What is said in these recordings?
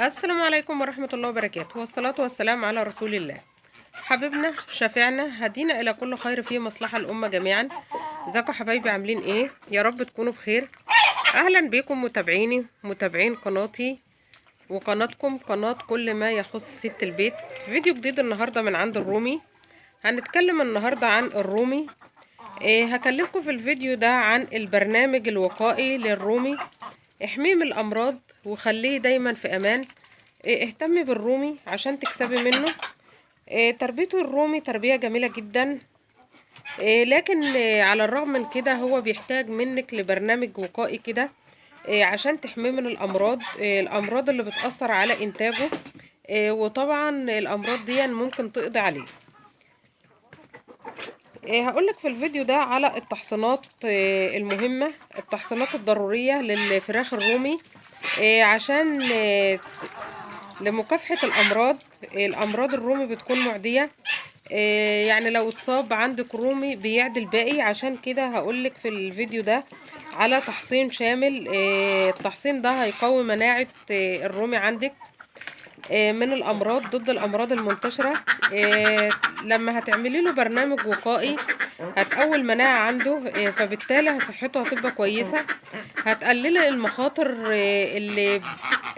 السلام عليكم ورحمة الله وبركاته، والصلاة والسلام على رسول الله حبيبنا شفيعنا هدينا إلى كل خير في مصلحة الأمة جميعا. ازيكم حبايبي؟ عاملين ايه؟ يا رب تكونوا بخير. أهلا بكم متابعيني متابعين قناتي وقناتكم، قناة كل ما يخص ست البيت. فيديو جديد النهاردة من عند الرومي. هنتكلم النهاردة عن الرومي. هكلمكم في الفيديو ده عن البرنامج الوقائي للرومي. احميه من الأمراض وخليه دايما في أمان. اهتمي بالرومي عشان تكسبي منه. تربية الرومي تربية جميلة جدا، لكن على الرغم من كده هو بيحتاج منك لبرنامج وقائي كده، عشان تحميه من الأمراض، الأمراض اللي بتأثر على إنتاجه، وطبعا الأمراض دي ممكن تقضي عليه. هقولك في الفيديو ده على التحصينات المهمة، التحصينات الضرورية للفراخ الرومي، عشان لمكافحة الأمراض. الأمراض الرومي بتكون معدية، يعني لو اتصاب عندك رومي بيعدي الباقي. عشان كده هقولك في الفيديو ده على تحصين شامل. التحصين ده هيقوي مناعة الرومي عندك من الأمراض، ضد الأمراض المنتشرة. لما هتعملي له برنامج وقائي هتقوي المناعة عنده، فبالتالي صحته هتبقى كويسة، هتقللي المخاطر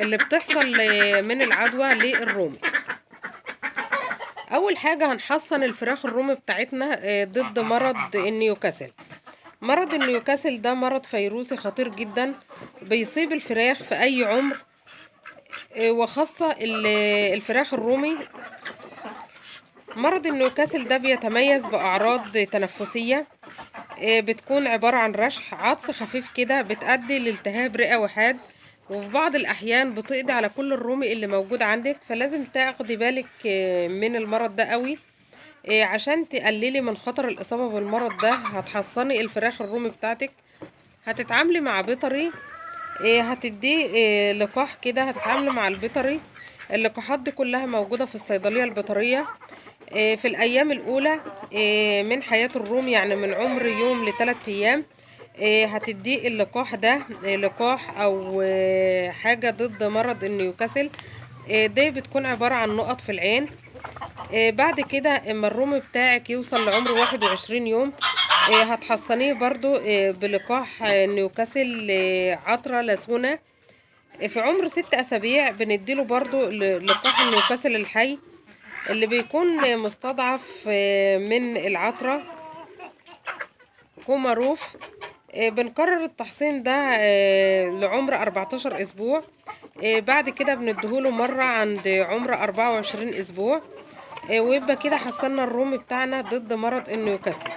اللي بتحصل من العدوى للرومي. أول حاجة هنحصن الفراخ الرومي بتاعتنا ضد مرض النيوكاسل. مرض النيوكاسل ده مرض فيروسي خطير جدا، بيصيب الفراخ في أي عمر، وخاصة الفراخ الرومي. مرض النيوكاسل ده بيتميز بأعراض تنفسية، بتكون عبارة عن رشح، عطس خفيف كده، بتؤدي لالتهاب رئوي حاد، وفي بعض الأحيان بتقضي على كل الرومي اللي موجود عندك. فلازم تاخدي بالك من المرض ده قوي، عشان تقللي من خطر الإصابة بالمرض ده. هتحصني الفراخ الرومي بتاعتك، هتتعاملي مع بيطري، هتديه لقاح كده، هتتعاملي مع البيطري. اللقاحات دي كلها موجودة في الصيدلية البيطرية. في الأيام الأولى من حياة الرومي، يعني من عمر يوم لتلات أيام، هتديه اللقاح ده، لقاح أو حاجة ضد مرض النيوكاسل. دي بتكون عبارة عن نقط في العين. بعد كده اما الرومي بتاعك يوصل لعمر 21 يوم، هتحصنيه برضو بلقاح نيوكاسل، عطرة لاسونة. في عمر 6 أسابيع بنديله برضو لقاح النيوكاسل الحي اللي بيكون مستضعف من العطرة كوماروف. بنكرر التحصين ده لعمر 14 أسبوع. بعد كده بنديهوله مرة عند عمر 24 أسبوع، ويبقى كده حصلنا الرومي بتاعنا ضد مرض النيوكاسل.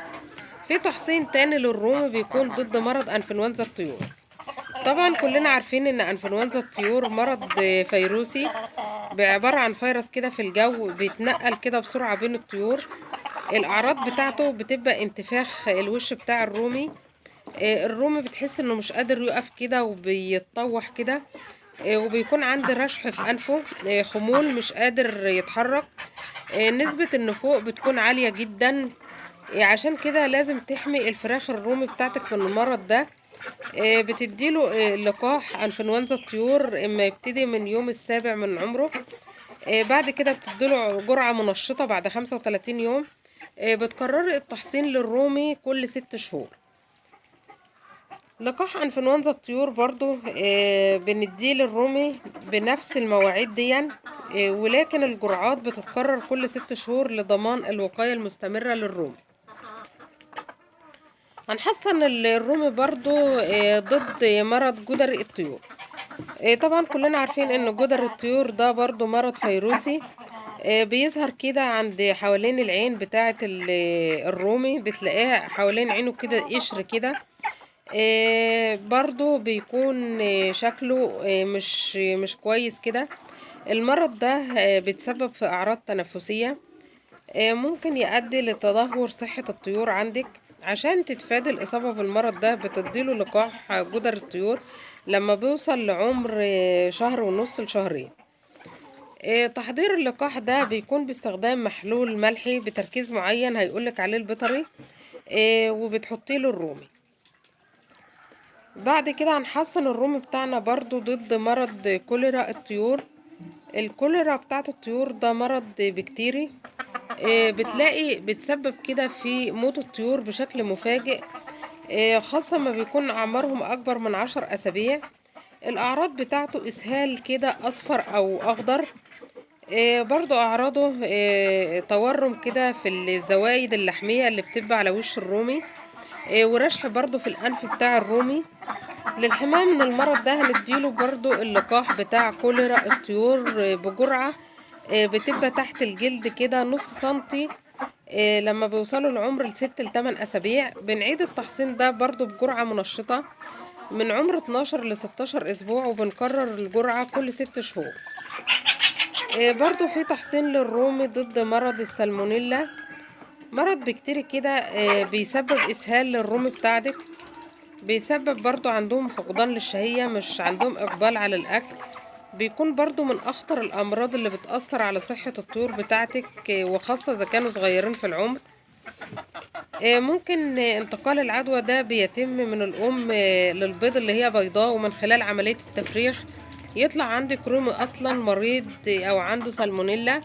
في تحصين تاني للرومي بيكون ضد مرض انفلونزا الطيور. طبعا كلنا عارفين ان انفلونزا الطيور مرض فيروسي، بعبارة عن فيروس كده في الجو بيتنقل كده بسرعة بين الطيور. الاعراض بتاعته بتبقى انتفاخ الوش بتاع الرومي، الرومي بتحس انه مش قادر يقف كده وبيتطوح كده، وبيكون عنده رشح في انفه، خمول، مش قادر يتحرك، نسبة النفوق بتكون عالية جدا. عشان كده لازم تحمي الفراخ الرومي بتاعتك من المرض ده. بتديله لقاح انفلونزا الطيور اما يبتدي من يوم السابع من عمره. بعد كده بتديله جرعة منشطة بعد 35 يوم. بتكرري التحصين للرومي كل 6 شهور. لقاح انفلونزا الطيور برضو بنديه للرومي بنفس المواعيد دي، ولكن الجرعات بتتكرر كل 6 شهور لضمان الوقاية المستمرة للرومي. هنحصن الرومي برضو ضد مرض جدري الطيور. طبعا كلنا عارفين ان جدري الطيور ده برضو مرض فيروسي، بيظهر كده عند حوالين العين بتاعة الرومي، بتلاقيها حوالين عينه كده قشر كده. برضو بيكون شكله مش كويس كده. المرض ده بيتسبب في أعراض تنفسية، ممكن يؤدي لتدهور صحة الطيور عندك. عشان تتفادي الإصابة بالمرض ده بتديله لقاح جدر الطيور لما بيوصل لعمر شهر ونص لشهرين. تحضير اللقاح ده بيكون باستخدام محلول ملحي بتركيز معين هيقولك عليه البيطري، وبتحطيه له الرومي. بعد كده هنحصن الرومي بتاعنا برضو ضد مرض كوليرا الطيور. الكوليرا بتاعت الطيور ده مرض بكتيري، بتلاقي بتسبب كده في موت الطيور بشكل مفاجئ، خاصة ما بيكون أعمارهم أكبر من 10 أسابيع. الأعراض بتاعته إسهال كده أصفر أو أخضر، برضو أعراضه تورم كده في الزوايد اللحمية اللي بتبقى على وش الرومي، ورشح برضو في الأنف بتاع الرومي. للحماية من المرض ده هنديله برضو اللقاح بتاع كوليرا الطيور، بجرعة بتبقى تحت الجلد كده نص سنتي، لما بيوصلوا العمر لست لتمن أسابيع. بنعيد التحصين ده برضو بجرعة منشطة من عمر 12 لستاشر أسبوع، وبنكرر الجرعة كل 6 شهور. برضو في تحصين للرومي ضد مرض السالمونيلا، مرض بكتيري كده، بيسبب إسهال للرومي بتاعتك، بيسبب برضو عندهم فقدان للشهية، مش عندهم إقبال على الأكل. بيكون برضو من أخطر الأمراض اللي بتأثر على صحة الطيور بتاعتك، وخاصة إذا كانوا صغيرين في العمر. ممكن انتقال العدوى ده بيتم من الأم، للبيض اللي هي بيضاء، ومن خلال عملية التفريخ يطلع عندك رومي أصلا مريض، أو عنده سالمونيلا.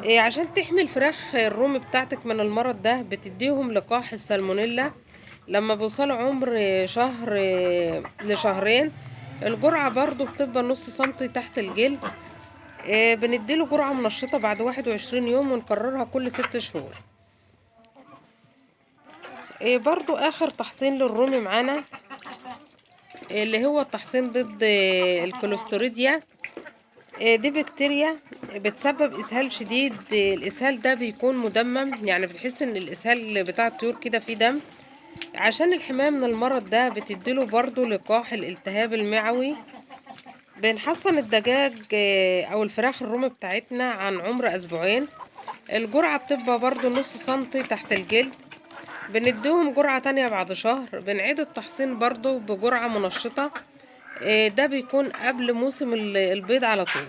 عشان تحمي الفراخ الرومي بتاعتك من المرض ده بتديهم لقاح السالمونيلا لما بيوصلوا عمر شهر، لشهرين. الجرعة برضو بتبقى نص سنتي تحت الجلد، بنديله جرعة منشطة بعد 21 يوم ونكررها كل 6 شهور. برضو آخر تحصين للرومي معانا، اللي هو التحصين ضد الكلوستريديا. دي بكتيريا بتسبب إسهال شديد. الإسهال ده بيكون مدمم، يعني بتحس إن الإسهال بتاع الطيور كده فيه دم. عشان الحماية من المرض ده بتديله برضو لقاح الالتهاب المعوي. بنحصن الدجاج، أو الفراخ الرومي بتاعتنا عن عمر أسبوعين. الجرعة بتبقى برضو نص سنتي تحت الجلد. بنديهم جرعة تانية بعد شهر. بنعيد التحصين برضو بجرعة منشطة، ده بيكون قبل موسم البيض على طول.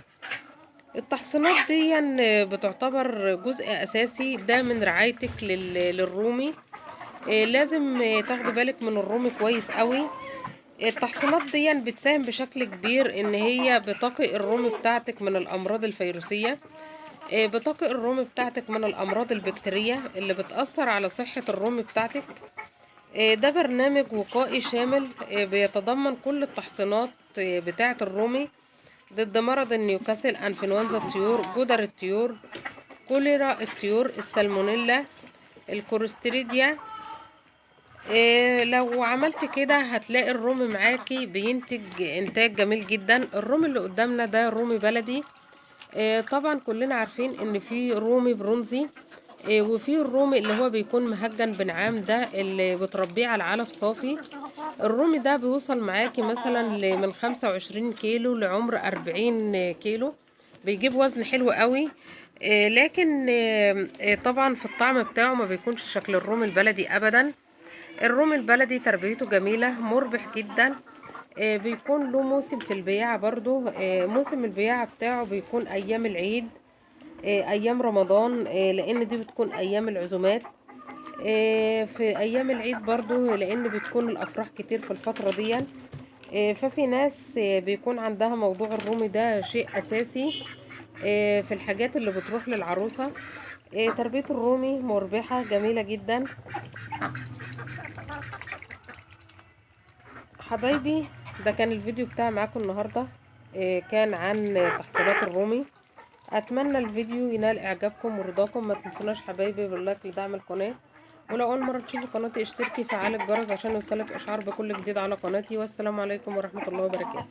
التحصينات دي بتعتبر جزء أساسي ده من رعايتك للرومي، لازم تاخدي بالك من الرومي كويس قوي. التحصينات دي بتساهم بشكل كبير ان هي بتقي الرومي بتاعتك من الامراض الفيروسية، بتقي الرومي بتاعتك من الامراض البكتيرية اللي بتأثر على صحة الرومي بتاعتك. ده برنامج وقائي شامل، بيتضمن كل التحصينات، بتاعة الرومي ضد مرض النيوكاسل، انفلونزا الطيور، جدر الطيور، كوليرا الطيور، السالمونيلا، الكلوستريديا. لو عملت كده هتلاقي الرومي معاكي بينتج انتاج جميل جدا. الرومي اللي قدامنا ده رومي بلدي، طبعا كلنا عارفين ان في رومي برونزي، وفي الرومي اللي هو بيكون مهجن بنعام، ده اللي بتربيه على علف صافي. الرومي ده بيوصل معاكي مثلا من 25 كيلو لعمر 40 كيلو، بيجيب وزن حلو قوي، لكن طبعا في الطعم بتاعه ما بيكونش شكل الرومي البلدي ابدا. الرومي البلدي تربيته جميلة، مربح جدا، بيكون له موسم في البياعة برضو. موسم البياعة بتاعه بيكون ايام العيد، ايام رمضان، لان دي بتكون ايام العزومات. في ايام العيد برضو لان بتكون الافراح كتير في الفترة دي. ففي ناس، بيكون عندها موضوع الرومي ده شيء اساسي، في الحاجات اللي بتروح للعروسة. تربية الرومي مربحة جميلة جدا. حبايبي ده كان الفيديو بتاعي معاكم النهاردة، كان عن تحصيلات الرومي. اتمنى الفيديو ينال اعجابكم ورضاكم. ما تنسوناش حبايبي باللايك لدعم القناة، ولو اول مرة تشوفوا قناتي اشتركي فعلي الجرس عشان يوصلك اشعار بكل جديد على قناتي. والسلام عليكم ورحمة الله وبركاته.